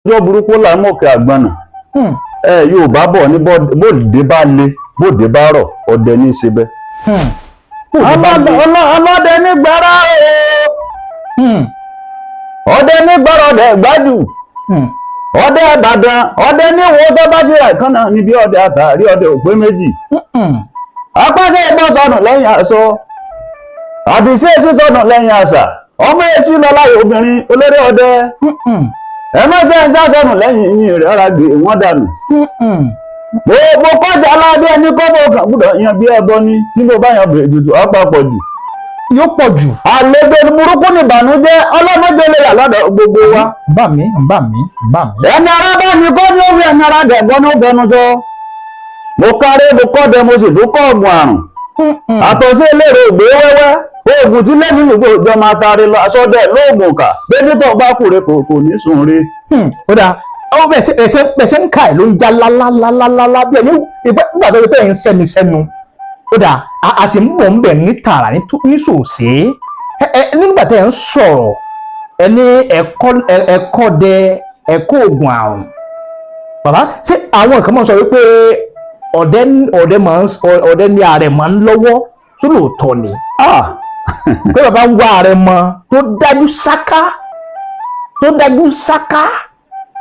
Ọjọ́ burúkú là ń mọ̀kẹ́ àgbọ̀nà. Ẹ Yorùbá bọ̀ ní bóde bá le, bóde bá rọ̀, ọdẹ ní í ṣe bẹ́ẹ̀. Ọlọ́dẹ ní gbára o, ọdẹ ní gbára, ọdẹ gbájú, ọdẹ Ìbàdàn, ọdẹ ní wo tó bá jìrà ìkànnà níbi ọdẹ àtàrí ọdẹ òpé méjì. Apáṣẹ ìbọn sọnù lẹ́yìn aṣọ, àbíṣe èsì sọnù lẹ́yìn àṣà, ọmọ èsì lọ láyé obìnrin olórí ọdẹ. Ẹ má jẹ́ ń já sọnù lẹ́yìn yìnyín rẹ̀ ọ̀rá gbé wọ́n dànù. Mo kọjá alábẹ́ ẹni kọ́ bó kàn gbúdọ̀ yan bí ẹbọ ní tí mo bá yan bèrè tutù ọ̀pọ̀ jù. Yóò pọ̀ jù. Àlejò burúkú ní ìbànújẹ́, ọlọ́mọdé lè yà lọ́dọ̀ gbogbo wa. Bá mi, bá mi, bá mi. Ẹni ara bá ní kọ́ ní òwe, ẹni ara dẹ̀gbọ́n ní ó bẹnu sọ. Mo káré, mo kọ́ dẹ, mo sì tún kọ́ ọ̀gùn àrùn. Àtọ̀sí eléré ògbé wẹ́wẹ́ oògùn tí lẹ́nu ìlú gbòòjọ́ máa taari lọ aṣọ́dẹ̀ lóògùn kà bébí tó bá kúre kò ní sùn rí. Ó dáa, ó bẹ̀ ṣe bẹ̀ ṣe ń ka ẹ̀ ló ń já lálálálálá bí ẹni nígbà tó yẹ pé ẹ̀ ń sẹ́ni sẹ́nu. Ó dáa, a sì ń bọ̀ ń bẹ̀ ní tààrà ní sòsè. Ẹ nígbà tẹ́ ẹ̀ ń sọ̀rọ̀, ẹ ní ẹ̀kọ́ dẹ, ẹ̀kọ́ oògùn àrùn. Bàbá, ṣé àwọn kan máa ń sọ wípé ọdẹ ní ààrẹ máa ń lọ́wọ́ tó lóòótọ́ ni? Ah! Pé bàbá ń wá ààrẹ mọ tó dájú sáká, tó dájú sáká.